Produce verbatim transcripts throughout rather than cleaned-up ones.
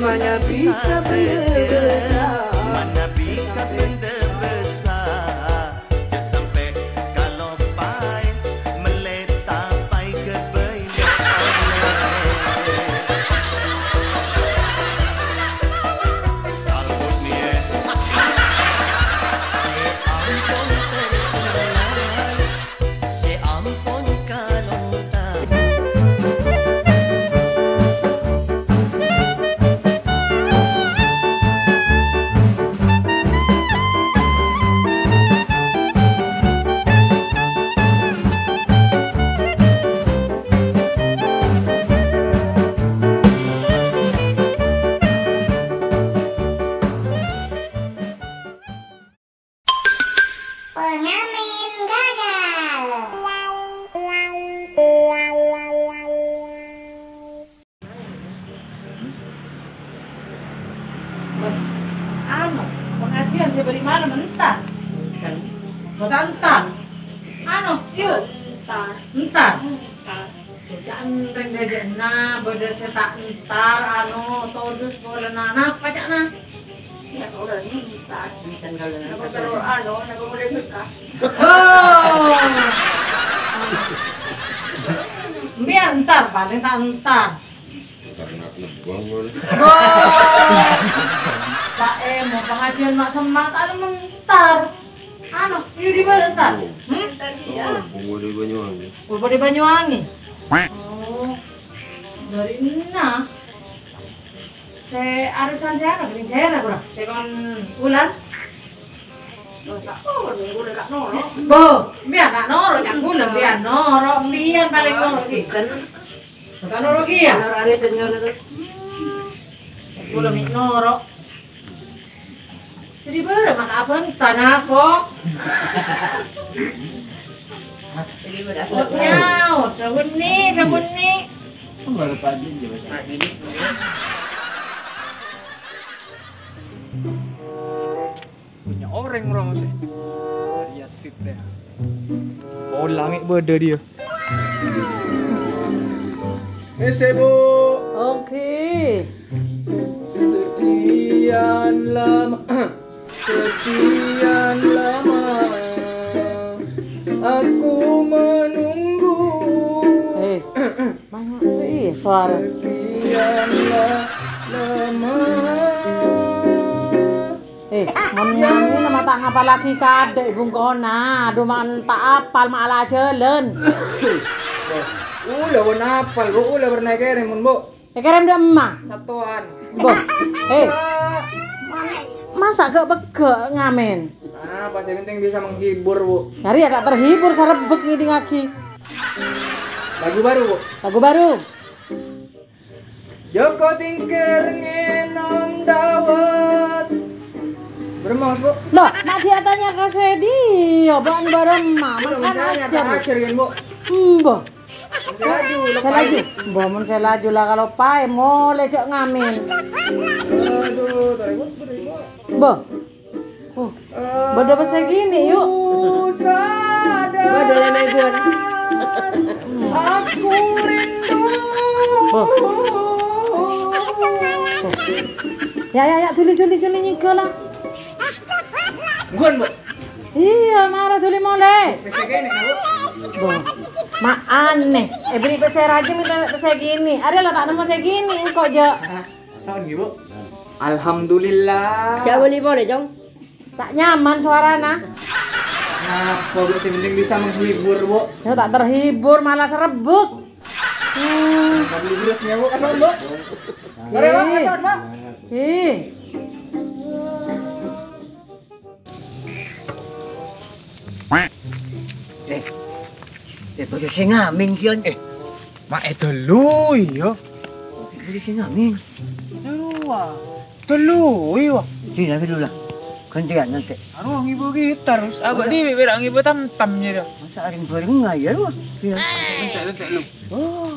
Manabi ka bendher bessa, manabi ka bendher bessa, jhâ' sampè' kaloppaè, mellè tapaè ghâbây. Sambut niya. Sè ampon terkenal. Sè ampon kalontar. Pengamen gagal. Anu, pengajian sè bâri' malem entar. Bâdâ entar. Anu, yuk. Entar. Entar. Entar. Ca'na rèng rajâna bâdâ sè ta' entar, anu, todus polana. Napa ca'na? Ya, udah ini entar. Napa terus, anu, napa mulai buka? Oh. Biar entar, paling ta' entar. Entar nak nebang, ngono. Oh. Ta' emo, pengajian mak semma' ta' entar. Anu, yuk di bârâ' entar. Hmm? Entar, ya. Oh, bungo di Banyuwangi. Oh, di Banyuwangi. Oh. Bâri' enna. Sè arisan sè apa? Gini sè apa, Bro? Sè kon ulan? Loh, tak tahu, minggu lagi tak noro. Bo, biar tak noro, cak bulan, biar noro, biar paling noro, gitu. Bukan noro, iya. Noro arisan, noro tuh. Cak bulan, noro. Jadi, bârâ' mata abang, tanah kok. Nyao, sabun ni, sabun ni. Punya orang, orang sih. Iya, sip deh. Pola mè' bâdâ dia. Misi, Bu. Oke. Sekian lama, sekian lama aku menunggu. Eh, banyak tuh, iya, suara. Sekian la-, lama. Eh, mon ngene nama ta' ngapalaghi kadhâ' bungkona, aduh, man ta' apal ma' la jhâlân. Ula pon apal, Bu, ula pernah kèrèm, mon, Bu. Èkèrèm dâ' emma. Sabtoan. Bo. Eh. Masa gak pegghâ' ngamen? Ah, pas yang penting bisa menghibur, Bu. Nari ya tak terhibur sarebbek ngidingaghi. Lagu baru, Bu. Lagu baru. Joko Tingkir ngenom dawet. Beremos, Bu. Loh, mak dia tanya ke saya dia, bukan berema, makan ajar. Ajar, Bu. Embo. Saya laju, saya laju. Mbah, mun saya laju lah kalau pae, mole cek ngamen. Aduh, tarik, Bu, tarik, Bu. Mbah. Oh, bâdâ pas segini, yuk. Bâdâ lema èbuwân. Aku rindu. Oh. Oh. Ya, ya, ya, juli, juli, juli, nyiga lah. Buwân, Bu. Iya, mara juli mole. Pas segini, Bu. Bo. Ma' aneh. Eh, beri pas raja minta pas segini. Ada lah tak nemu segini, engko' ja. Saon nggih, Bu. Alhamdulillah. Jauh ni boleh, Jong. Tak nyaman suarana. Napa, Bu? Sing penting bisa menghibur, Bu. Ya, tak terhibur, malah serebut. Hmm. Menghibur terus ya, Bu. Saon, Bu. Mari, Bu. Ih. Saon, Bu. Ih. Eh, eh, bâdâ sè ngamen, Kion. Eh, ma' èdâlu, iyâ. Bâdâ sè ngamen. Èdâlu, wa. Èdâlu, iyâ, wa. Sini, dulu lah. Gantian nanti. Arowa ngibâ gitar, terus abâ' dhibi' pèra' ngibâ tam-tam, ya, dah. Masa areng-bareng aja, lu. Iya. Entek, entek, lu. Oh.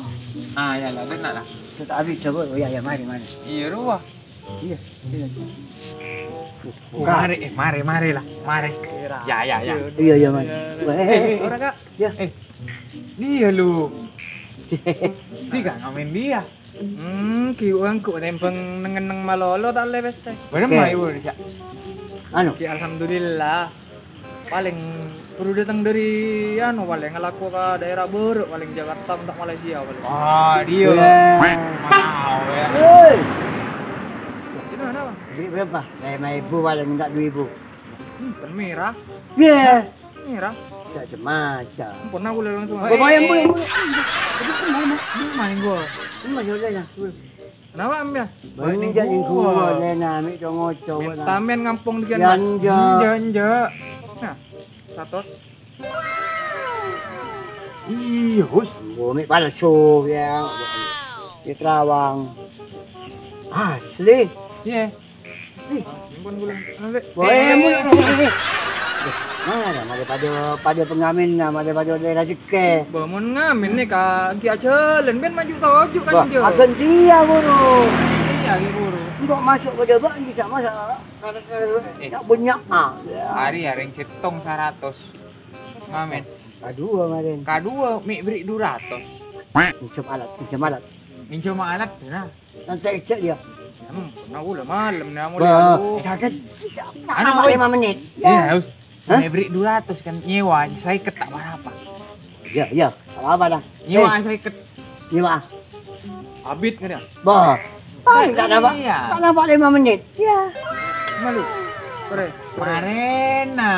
Ah, ya lah, benar lah. Tetap habis, coba. Oh, ya, ya, mari, mari. Iya, rowa. Iya, iya. Mari, eh, mari, mari lah, mari. Ya, ya, ya. Iya, iya, mari. Eh, eh, eh, eh, ora, Kak. Ya. Eh, dia lu. Dia kan ngamen dia. Hmm, ghi' wong ghu' nèmbhâng neng-enneng malolo ta' ollè pèssè. Bârâmma, Oke. Ibu, Cak? Anu. Ghi' alhamdulillah. Palèng buru dâteng dâri, anu, palèng ngalako ka daerah bârâ', palèng Jakarta, entar Malaysia, palèng. Ah, dia. Iya. Mau, ya. Hei. Sini ada, Bang? Beli berapa? Lima ribu, paling minta dua ribu. Hmm, kan merah. Iya. Merah. Macam-macam. Pernah aku langsung. Bawa yang boleh, boleh. Main gua. Ini masih ada ya. Kenapa, Am, ya? Bânnya jâ' ghuwâ, lè, na, mè' co-ngoco, na. Tamen ngampong dikèn, Mas. Enjâ', enjâ'. Nah, seratus. Iyâ, Us. Bâ, mè' palsu, ya. Di Karawang. Asli. Iya. Ih. Ampon, kula. Wah, eh, eh, eh, eh. Mana, mana pada, pada pengamen, nah, pada, pada daerah Jekke. Bâ, mon ngamen nèka, ghi' ajhâlân, bân maju toju' kan, Wah, Jo. Agen dia, buru. Iya, iya, buru. Untuk masuk ke Jawa, bisa masuk. Eh. Ya, banyak, ah. Hari ya, rèng sèttong saratos. Ngamen. Kadua, kemarin. Kadua, mè' bèrri' dua ratos. Pinjam alat, pinjam alat. Pinjam alat, nah. Nanti cek dia. Hmm, nah, udah malam, nah, mulai Bah, anu. Kaget. Anu, Tambah oi. Lima menit. Iya, Us. Hah? Mè' bèrri' dua ratos kan, nyewa, sèket ta' apa-apa. Iya, iya. Apa-apa dah. Nyewa Eh. sèket. Nyewa. Abit kan ya? Bah. Paling tak nampak, Iya. tak nampak lima menit. Iya. Malu. Kore. Marena.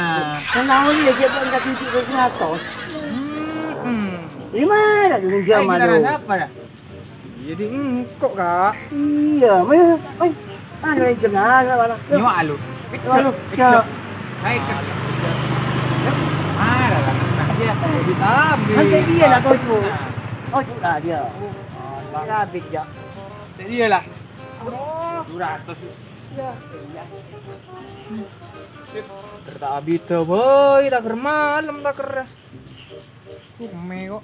Kenapa dia dia pun tak cuci ke seratus? Hmm. Di mana dulu Ay, zaman kita lu? Ada apa dah? Jadi engkok, Kak. Iya, main, main. Anu yang kenal, mana? Nyewa lu. Nyewa lu. Hai, Kak. Mana lah, Kak? Dia. Jadi tabi. Nanti dia lah, kau tu. Nah. Oh, sudah dia. Habis, ya. Jadi iyalah. Oh. Dua ratus. Ya, iya. Kereta abita, boy, tak ker malam, tak ker. Kume kok.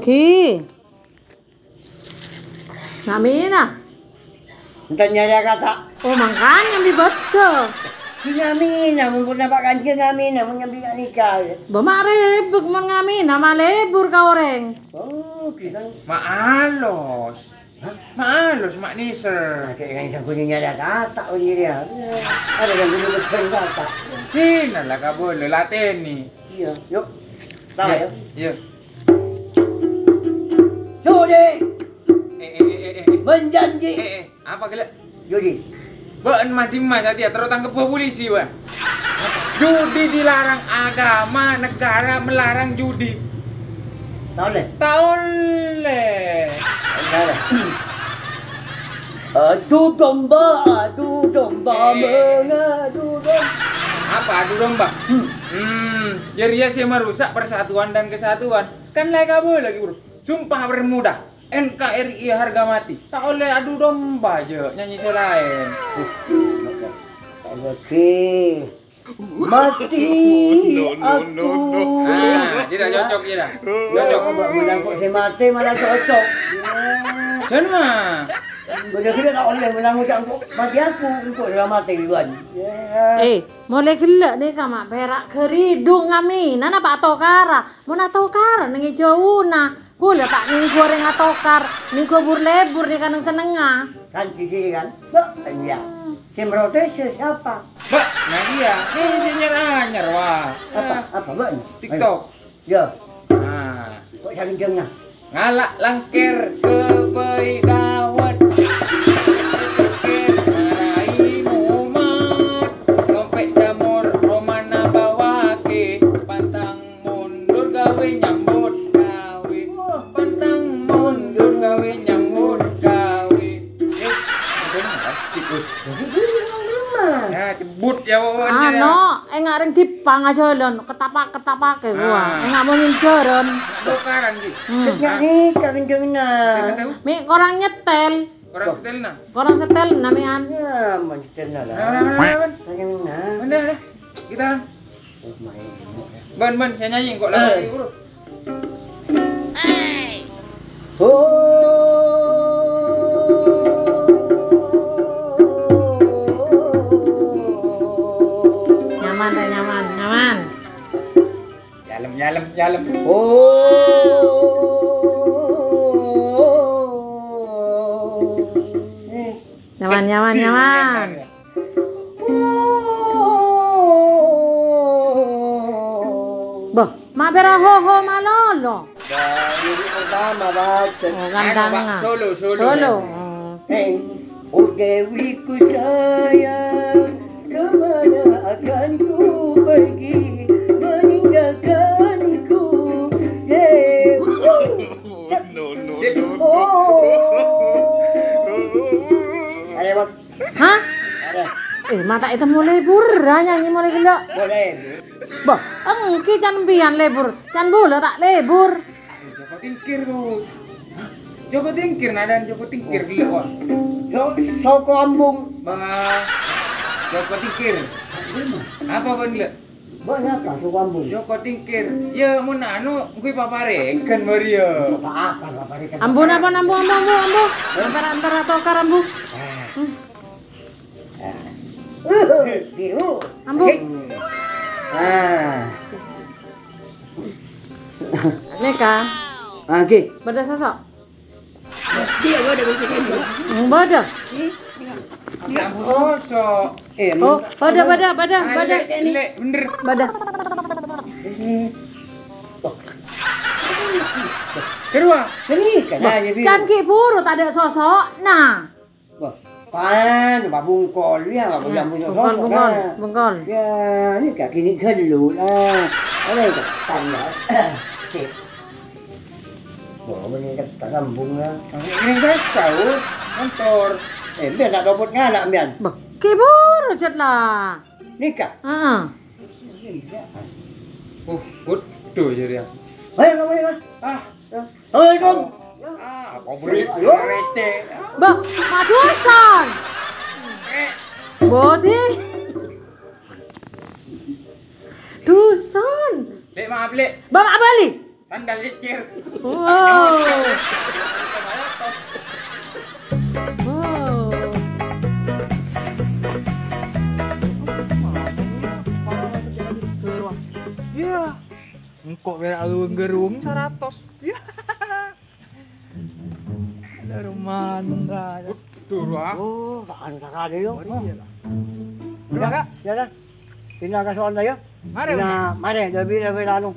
Ki. Ngamina. Enten nyarè kata. Oh, mangkana nyambi bâdâ. Ki ngamina, mon pon napa' kanjeng ngamina, mon nyambi ka'nika. Bâ ma' rèbâk mon ngamina, ma' lebur ka orèng. Oh, gitu. Ma' alos. Hah? Ma' alos, ma' nèser. Nah, kayak yang sanggup nyarè kata, oh, iya, ya. Ada yang guna betul kata. Kina lah, kabâlâ, latènè. Iya, yuk. Tahu Iya, ya? Iya. Judi. Eh, eh, eh, eh, eh, eh. Menjanji. Eh, eh, apa gellâ'? Judi. Bâ'en ma' dimma satèya terro tangkebbhâ polisi, wah. Judi dilarang, agama, negara melarang judi. Ta' ollè? Ta' ollè. Ta' ollè. Adu domba, adu domba, Eh. mengadu domba. Apa adu domba? Hmm. Hmm, jârèya sè marusak persatuan dan kesatuan. Kan la èkabâlâ ghi, Bro. Sumpah Bermuda. N K R I harga mati. Ta' ollè adu domba jâ', nyanyi sè laèn. Oke. Mati No, no, no, no. aku. Nah, tidak cocok, tidak. Cocok. Coba melangkuk sè mati malah cocok. Jân, mah. Udah gede tak ollè melangkuk cangkuk mati aku, engko' dalam mati duluan. Ya. Eh, molaè ghellâ' nèka ma' pèra' ghâridung ngamina napa atokara. Mon atokara neng è jâuna. Ghulâ ta' nèngghu orèng atokar, nèngghu bur-lebur nèka neng sennengnga. Kan di sini kan, Mbak, kan ya. Sè protes siapa? Mbak, nah iya, ini sè anyar-anyar, wah. Apa? Apa, Mbak? TikTok. Ya. Nah. Kok saking kencengnya? Ngala' langkèr kèbâi dâwât. Kèr marai mumat. Lompè' jamur romana bâwâghi. Pantang Mundur gawe nyambut gawe. Pantang mundur gawe nyambut gawe. Eh, tikus. Ya, cebut ya, pokoknya ya. Ano, enga' rèng dipang ajhâlân, ketapak-ketapake gua. Ah. Enga' mongin jhârân. Tukaran, Ki. Hmm. Ceknya nih, kawin dengan. Cek, cek, Us. Mi korang nyetel. Korang setelna. Korang setelna, mi'an. Ya, mon setelna lah. Nah, nah, nah, nah, nah. Tanya mana? Mana, nah? Kita. Oh, main. Ban, ban, yang nyanyi kok lama Eh. lagi, Bro. Oh. Santai, nyaman, nyaman. Nyalem, nyalem, nyalem. Oh. Nyaman, nyaman, nyaman. Boh, ma' pèra' ho-ho malolo. Nah, ini pertama, Pak. Oh, anu, Pak, gandanga. Solo, solo. Solo. Hmm. Hei, oh dewiku sayang, kemana akan ku pergi meninggalkanku? Yeah. No, no, Sip. No, no. Oh. Ayo, Bang. Hah? Ayo. Eh, mata itu mulai pura nyanyi mulai gelo. Boleh, Bu. Boh, engki can pian lebur, can bula ta' lebur. Joko Tingkir, Bu. Joko Tingkir, nadaan Joko Tingkir gelo, kok. So-, soko ambung. Bang, Joko Tingkir. Apa, Bang, gelo? Mbok napa, Suku Ambu? Joko Tingkir. Ya, mon anu, engko paparègan, Maria. Apa-apa, paparègan. Ambu napa, ambu, ambu, ambu, ambu? Hah? Antara, antara tokar, ambu. Ah. Hmm. Ah. Biru. Ambu. Oke. Ah. Nèka. Ah, nggih. Bâdâ sosok? Dia bâdâ di sini juga. Hmm, bâdâ. Ini, ini. Aku sosok. Eh, oh, bâdâ, bâdâ, bâdâ, bâdâ. Lè', lè', bhender. Bâdâ. Eh. Oh. Kedua. Ini kan, nah, jadi. Can ghi' buru tadâ' sosokna. Wah, pan, Pak Bungkol, ya, Pak Bungkol, Bungkol, Bungkol. Ya, ini kaki ini dulu lah. Ada yang tekan, ya. Sip. Oh, ini tak sambung, ya. Ini saya sahur, kantor. Eh, biar tak copot nganak, biar. Bah, ghi' buru jhât lah. Nikah? Heeh. Oh, waduh, jadi ya. Ayo, kamu ya. Ah. Assalamualaikum. Ah, apa beri? Ayo. Receh. Bah, ma' dhusan. Eh. Bodi. Dhusan. Lè', maaf, Lè'. Bah, ma' bâli. Sandal cècèr. Wow. Wow. Iya. Engko' pèra' gerung saratos. Iya. Ada rumah nunda. Turu, ah. Oh, tak ada sakali, yo. Oh, iya, lah. Udah, Kak? Ya, Kak. Pindah ka sono, yo. Mari, pindah, mari, lebih, lebih anu.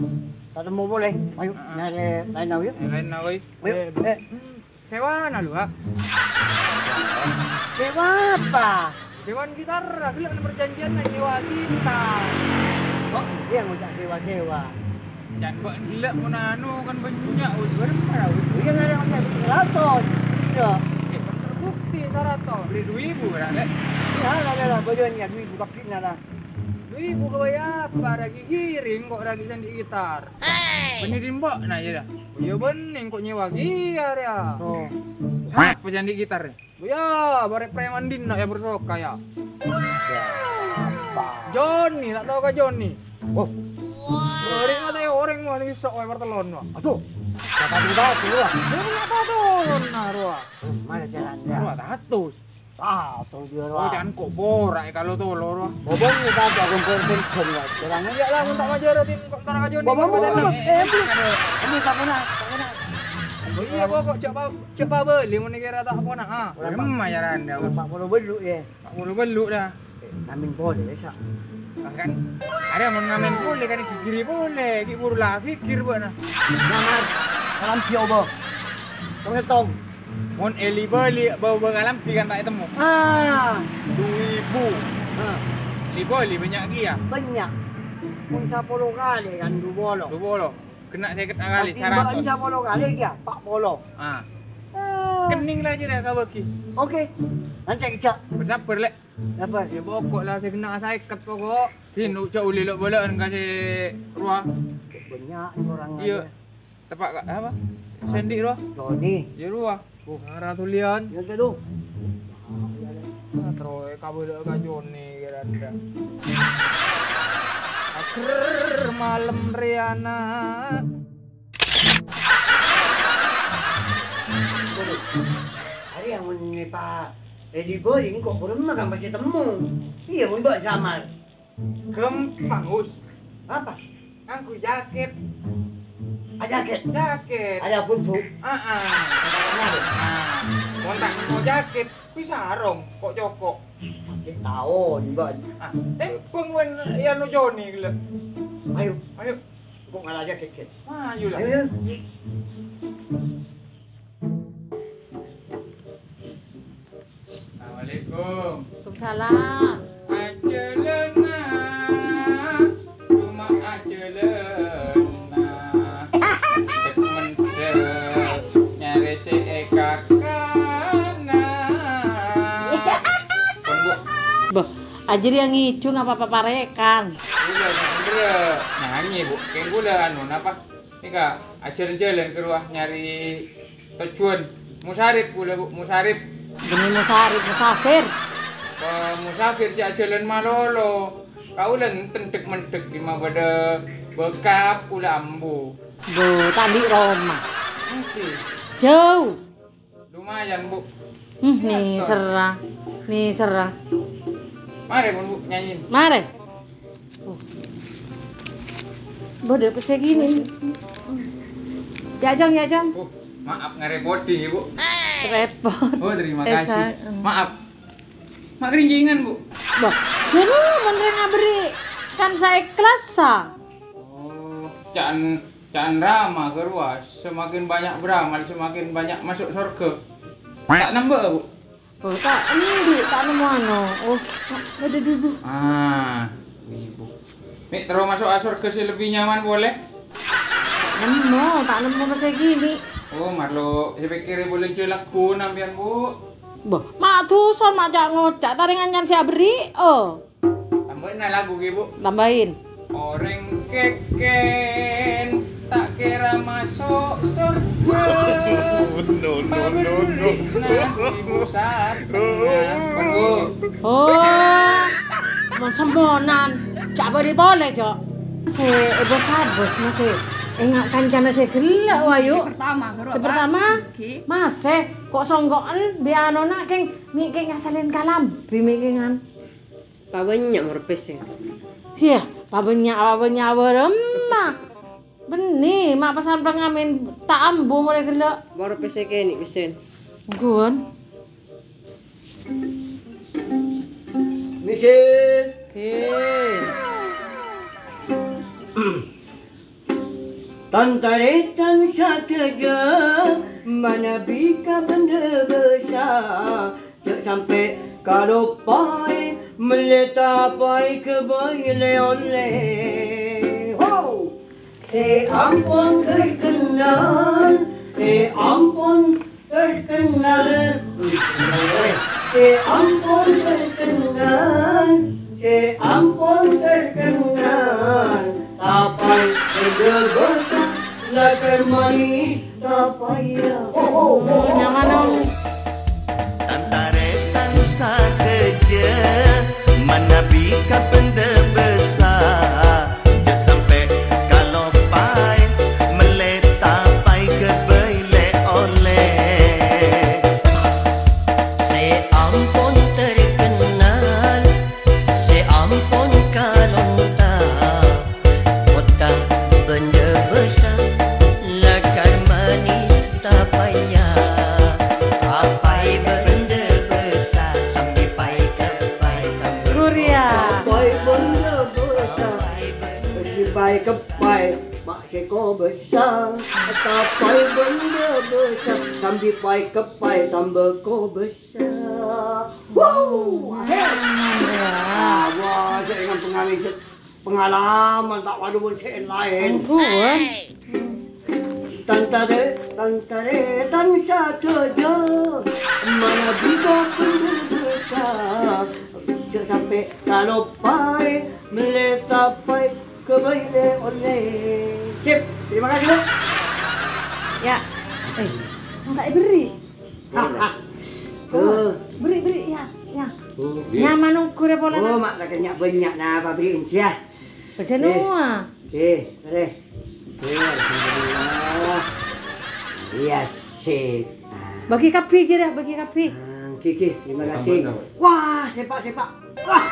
Ketemu boleh. Ayo, ah, nyari lain, ayo. Eh, lain, ayo. Ayo, eh, eh. Hmm, sewa na lu, ha? Sewa apa? Sewaan gitar, gella' perjanjian na nyewa gitar. Oh, iya, ngocak sewa-sewa. Jan kok gella' mon anu kan banyak, wis berapa, wis. Iya, nggak ada yang seratus. Iya. Eh, kan terbukti seratus. Beli dua ribu, kan, Lè'? Iya, lah, lah, lah, bojonya dua ribu, kaki na, lah. Dua ribu kawaya apa, ragi giring kok ragi sandi gitar. Hei. Bânnè dimbo' na, ya, dah. Ya, bânnè kok nyewa gitar, ya. Oh. Sapa sandi gitar? Ya, bare' preman dinna' ya bersoka, ya. Siapa? Joni, ta' tao ka Joni? Oh. Orèng ta' tao, orèng wani bisa wae pertelon, wah. Aduh. Siapa tuh tahu, wah? Dia punya tato, nah, roa. Mana jalannya? Roa tato. Tato dia, roa. Oh, jangan kok borak ya kalau tolo, roa. Bobong ni tato, aku pun pun pun, wah. Jalannya ya lah, minta majar, Din, kok tara ka Joni. Bobong, bobong, eh, eh, eh, eh, eh, tak pernah, tak pernah. Oh iya, pokok cak pa-, cak pabeli, mun kira tak pernah, ah. Berapa? Emma ya, Randa. Empat puluh bellu', ya. Empat puluh bellu' dah. Eh, ngamen polè, Sa'. Kan, arè mon ngamen polè, kan gigiri polè, ghi' buru la gigir, bâ'na. Nyaman, kalambi oba. Tong-tong. Mon eli-bâli, bâ-bâ kalambi kan ta' ètemmo. Ah. Dua ribu. Ah. Eli-bâli bânnya' kèya. Bânnya'. Mon sapolo kalè kan dua puluh. Dua puluh. Kena sèket kali, saratos. Sapolo kalè kèya, empat puluh. Ah. Ah. Kenning la jârèya kabâgi. Oke. Nanti kita. Sabbhâr, Lè'. Apa? Ya, pokok la sè kena sèket pokok. Din, ojhâ' olle lo'-bâlâ'ân ka sè rowa. Bânnya' orèng. Iya. Tepa' ka, apa? Sandi rowa? Joni. Ya, rowa. Oh, ngara tulian. Ya, itu. Nah, terus kabâlâ ka Joni, kira-kira. Ager malem rèya, na'. Waduh, arè mon nèpa eli-bâli engko' buru emma kan pasti temmo. Iya, mon bâ' samar. Ghâmpang, Us. Apa? Ngangghuy jaket. Ah, jaket? Jaket. Ada pun, Bu. Ah, ah. Nah, mon ta' nemmo jaket, bisa sarong, kok coko'. Cè' taon, Bân. Ah, tèmbhâng bân, ya, no Joni, ghellâ'. Ayo. Ayo. Kok ngala' jaket, Kèt? Ayo, lah. Ayo. Assalamualaikum. Waalaikumsalam. Ajhâlâna, coma ajhâlâna. Mendhek-mendhek, nyarè sè èkakana. Pon, Bu. Bâh, ajhâr ya ngijung apa paparèkan? Iyâ, bhender. Nyanyi, Bu. Kèng ghulâ anu, napa? Nèka, ajhâlân-jhâlân ka rowa nyarè tojjhuwân. Musarif ghulâ, Bu, musarif. Bânnè musarif, musafir. Bâ, musafir jhâ' ajhâlân malolo. Kaulâ enten dhek-mendhek dimma bâdâ bâkap kaulâ ambu. Bâ, ta' andi' roma. Èngghi. Jhâu. Lumayan, Bu. Hmm, nèserra. Nèserra. Marè, pon, Bu, nyanyi. Marè. Oh. Bâdâ pèssè gini. Ya, Jang, ya, Jang. Oh, maaf ngarepoti, Bu. Repot. Oh, terima kasih. Maaf. Ma' kerinjingan, Bu. Bâh, jhâ' rowa mon rèng aberri' kan saèkhlassa. Oh, ca'an Ca'an Rama ka rowa, semakin banyak beramal, semakin banyak masuk sorga. Ta' nembâ, Bu? Oh, ta' andi', ta' nemmo ano. Oh, bâdâ dhi, Bu. Ah, ibu. Mè' terro maso'a sorga sè lebbi nyaman polè? Ta' nemmo, ta' nemmo pèssè gini. Oh, marlo sè pèkkèrè polè jhâ' lagghu sampèyan, Bu. Bâh, ma' dhuson, ma' ca'-ngoca', ta' rèng anyan sè aberri', oh. Tambâi lagu ghi, Bu. Tambâi. Orèng kèkèn ta' kèra maso' sorga. No, no, no, no. Pabherri'na Ibu Sardengnga. Oh, mon semmonan, jhâ' bâli polè, Jo. Sè èbos-abos masè enga' kancana sè ghellâ', wayu. Sè pertama, ghâru apa? Sè pertama, masè, kok songko'en bi' anona, kèng, mè' kèng ngasalèn kalambhi, mè' kèngan. Pabânnya' mor pèssè. Iyâ, pabânnya', pabânnya' bârâmma. Bânnè, ma' pasan pangamen ta' ambu molaè ghellâ'. Mor pèssè kènè' pèssèn. Ghun. Mèssèn. Oke. Tan-tarètan sadhâjâ, manabi ka bhendher bhâsa, jhâ' sampè' kaloppaè, mellè tappaè kabây lè-ollè. Ho! Sè ampon terkenal, sè ampon terkenal, sè ampon terkenal, sè ampon terkenal, tappaè bhendher bhâsa, lakar manès tappaèya. Ho, ho, ho, ho. Nyaman, Om. Tan-tarètan sadhâjâ, manabi ka bhendher bhâsa. Jhâ' sampè' kaloppaè, mellè tappaè kabây lè-ollè. Sè ampon terkenal, sè ampon kalonta, kottha bhendher bhâsa, lakar manès tappaèya. Tappaè bhendher bhâsa, sambi paè keppaè tambâ. Ghuria. Tappaè bhendher bhâsa, sambi paè keppaè, ma' sè kobâsa. Tappaè bhendher bhâsa, sambi paè keppaè tambâ kobâsa. Wow, akhèr. Aman, ya. Ah, wah, sè èngan pengalaman, pengalaman ta' waduh pon sè laèn. Ampon. Tan-tarè-, tan-tarètan sadhâjâ, manabi ka bhendher bhâsa, jhâ' sampè' kaloppaè, mellè tappaè kabây lè-ollè. Sip, terima kasih, Bu. Ya. Eh, engka' èberri'. Hah, hah. Oh, eh. Berri', berri', ya, ya. Oh. Nyaman ongghu rè polana. Oh, ma' kacènnya' bânnya' napa berri'en sè, ya. Bâjâ noa. Eh, arè. Eh, alhamdulillah. Iyâ, sip. Ah. Bâgi kabbhi, Jir, ya, bâgi kabbhi. Ah, oke, oke. Terima kasih. Tambah, tambah. Wah, sèpa', sèpa'. Wah.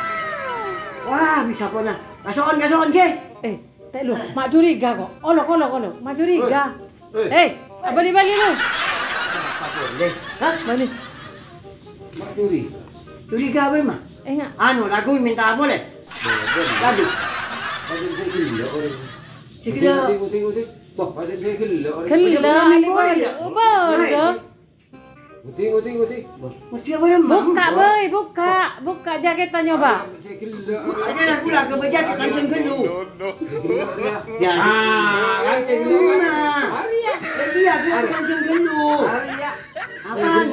Wah, bisa pona. Kaso'on, kaso'on, Ki. Eh, tè' lu, ma' curiga ko'. Olok, olok, olok. Ma' curiga. Eh, eh. Eh, abâli-bâli lu. Apa boleh? Hah? Bâli. Ma' curiga. Curiga apa, Ma'? Eh, enggak. Anu, lagu minta apa, Le? Boleh, boleh. Lagu. Lagu saya gila, orang. Saya gila. Uti, uti, uti, uti. Wah, ada saya gila, orang. Gila, udah, udah, boleh, udah, ya? Udah, udah. Ngetik, ngetik, ngetik. Bâh, mesti apa ya, Mang? Bukka', bâi, bukka'. Bukka' jakètta nyoba. Ayo, sè ghellâ'. Aja aku lah kebejat kancèng ghâllu. Ya. Ah, kancèng ghâllu. Nah. Iya, aku kancèng ghâllu. Apaan?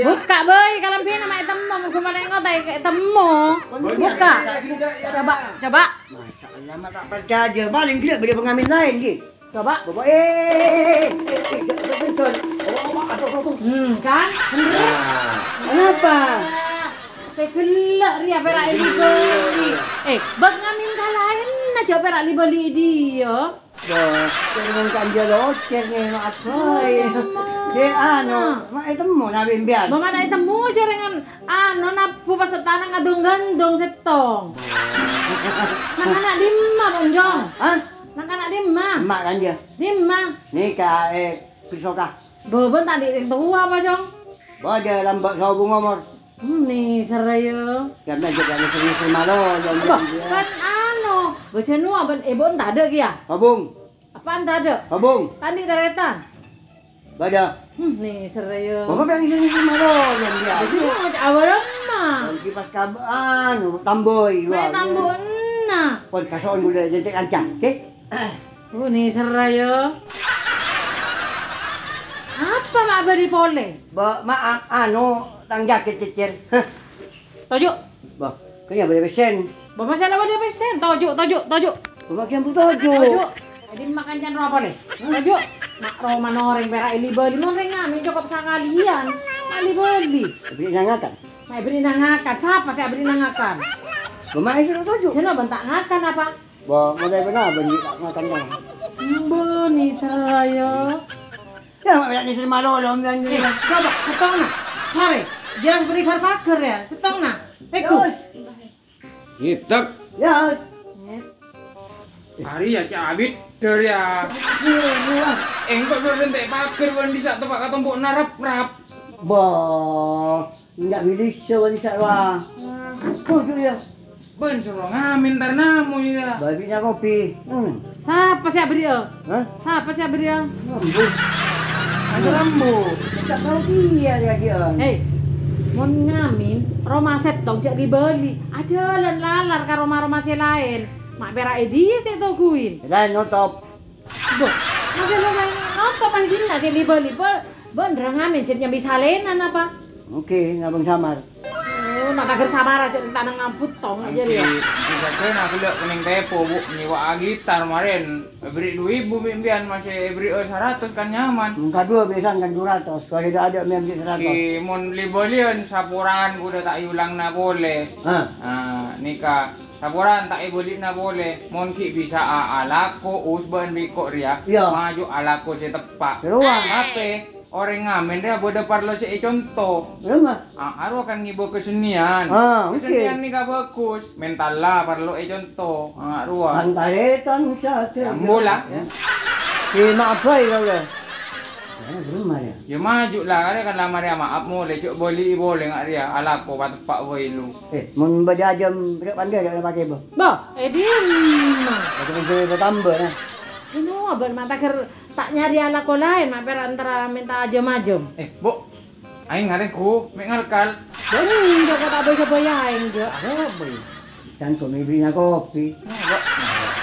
Bukka', bâi, kalambhina ma' ètemmo, monggu malèngo ta' ètemmo. Bukka'. Coba, coba. Masya Allah, ma' ta' parcajâ. Palèng ghellâ' bâdâ pengamen laèn, Ki. Coba. Bapak, eh, eh, eh, eh, jangan sentuh. Oh, oh, aduh, aduh, aduh. Hmm, kan? Bener. Nah. Kenapa? Sè ghellâ' rèya pèra' èli-bâli. Eh, bâk ngamen kalaènna jhâ' pèra' li-bâli è dhiyâ. Wah, jangan kanjâ locèr nè, maaf, boy. Mama. Dek, anu, ma' ètemmo nabi mbiyan. Bâ ma' ta' ètemmo, jhâ' rèngan, anu, nabbhu pasettana ngadong-gandong sèttong. Nah, kana' dimma, Bonjong? Hah? Nang kana' dimma? Emma' kan, ya? Dimma? Nèka, eh, Prisoka. Bâbâ ta' andi' rèng towa apa, Cong? Bâdâ lambâ' sobung omor. Hmm, nèserra, ya. Ya, bâjâ' nèser-nèser malolo, Bâ, ya. Kan anu, bâjâ nowa bân, eh, bâ'na tadâ' kèya? Sobung. Apaan tadâ'? Sobung. Ta' andi' tarètan? Bâdâ. Hmm, nèserra, ya. Bâbâ bâdâ nèser-nèser malolo, ya. Bâjâ nowa, Cong, awal emma. Bân kipas kab-, anu, tamboi, ma' wah. Tambona. Pon kaso'on ghulâ jhâ' kanca, oke? Oh, nèserra, ya. Apa ma' bâdâ polè? Bâ, ma', a-, anu, tang jakèt cècèr. Hah. Toju'. Bâ, kèya bâdâ pèssèna. Bâ, masalah bâdâ pèssèna. Toju', toju', toju'. Bâ, ma' kèya ambu toju'. Toju'. Jadi makan can rowa polè. Toju'. Ma' romana orèng pèra' èli-bâli. Mon rèng ngamè cokop sakalèyan. Ma' li-bâli. Bâri' nang ngakan. Ma' bâri' nang ngakan. Sapa sè abâri' nang ngakan? Bâ, ma' èsoro toju'. Sèna bân ta' ngakan apa? Bâ, model bâ'na bân ta' ngakan, kan? Embâ, nèserra, ya. Ya, ma' bâdâ nèser malolo, bân. Eh, coba, sèttong, nah. Sarè. Jhâ' bâri' ghâr-paghâr, ya. Sèttong, nah. Tèghu. Yos. Ngèdhek. Yos. Arèya cabit, dâr, ya. Aduh, wah. Engko' soro dântè' paghâr, bân bisa teppa' ka tompo'na rap-rap. Bâ. Enjâ' bilissa bân sè rowa. Wah. Toju', ya. Bân soro ngamè entar namo, ya. Bâbi'na kopi. Hmm. Sapa sè abâri'â? Hah? Sapa sè abâri'â? Ambu. Masa ambu? Ta' tao kèya, ya, kèya. Hei, mon ngamè, roma sèttong jhâ' li-bâli. Ajhâlân lalar ka roma-roma sè laèn. Ma' pèra' è dhiyâ sè ètoguwi? Laèn notop. Bâ, masalah laèn notop, bân dinna sè li-bâli. Bâ-, bân ra ngamè jhâ' nyambi salèna napa? Oke, ngabâng samar. Oh, ma' taghâr samar jhâ' ta' nang ngambut tong aja, ya. Bisa kena gella' keneng tepo, Bu. Nyewa gitar kemarin. Beri dua ribu bi' mbiyan masih beri, eh, seratus kan nyaman. Mung kadua biasanya kan dua ratus. Kalau tidak ada, mbiyan beri seratus. Ki, mon li-bâliyân saporaan kudu ta' èolangna polè. Ah. Ah, nèka. Saporaan ta' èbâli'na polè. Mon ghi' bisa'a alako, us bân bi' engko' rèya. Iya. Maju alako sè teppa'. Rowa. Tapè, orèng ngamè rèya bâdâ parlo sè èconto. Iya, Ma'. Ah, arowa kan ngibâ kesenian. Ah, oke. Kesenian nèka bagus. Mentalla parlo èconto. Ah, arowa. Pantaretan saja. Ambo la. Ya. Terima apa ya, Bro? Ya, belum ada. Ya, maju la, arèya kan la marèya maaf molè, jhâ' bâli'i polè nga' rèya, alako pateppa' bhâi lu. Eh, mon bâdâ ajâm rèk pandai rèk pakai, Bro. Bâ, è dimma? Bâdâ ajâm bertambah, nah. Sinowa bân ma' taghâr ta' nyarè alako laèn, ma' pèra' entara menta ajâm-ajâm. Eh, Bu, aèng arèng ghu, mè' ngalkal. Bân, jhâ' kok ta' bâi-kabâi aèng, jhâ'. Apa, Bu? Kan kok mè' bâri'na kopi. Nah, Bu.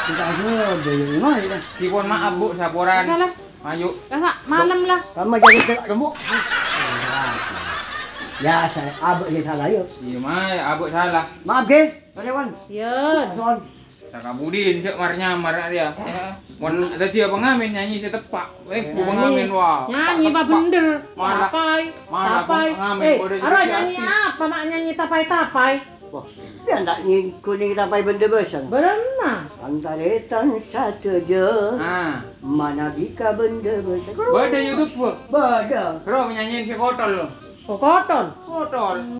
Kita aja bâi, mah, ya. Kipon maaf, Bu, saporaan. Masalah. Ayo. Lah, Pak, malem lah. Kamu jadi cek kamu. Ya, saya abek sih salah, yuk. Iya, Mai, abek salah. Maaf, geng. Karyawan. Iya. Son. Tak kabudin, cek mar nyamar dia. Mon dadi apa ngamen nyanyi sè teppa'. Eh, ku ngamen, wah. Nyanyi apa bener? Malah, tapai, malah tapai. Pengamen, eh, pada aro jadi nyanyi artis. Apa, mak nyanyi tapai-tapai? Wah, ya ndak nyingkuni tapai benda besar. Bener, nah. Pantaretan sadhâjâ. Ah. Manabika benda besar. Bâdâ YouTube, Bu? Bâdâ. Bro, nyanyiin si Kotol, lo. Oh, Kotol? Kotol.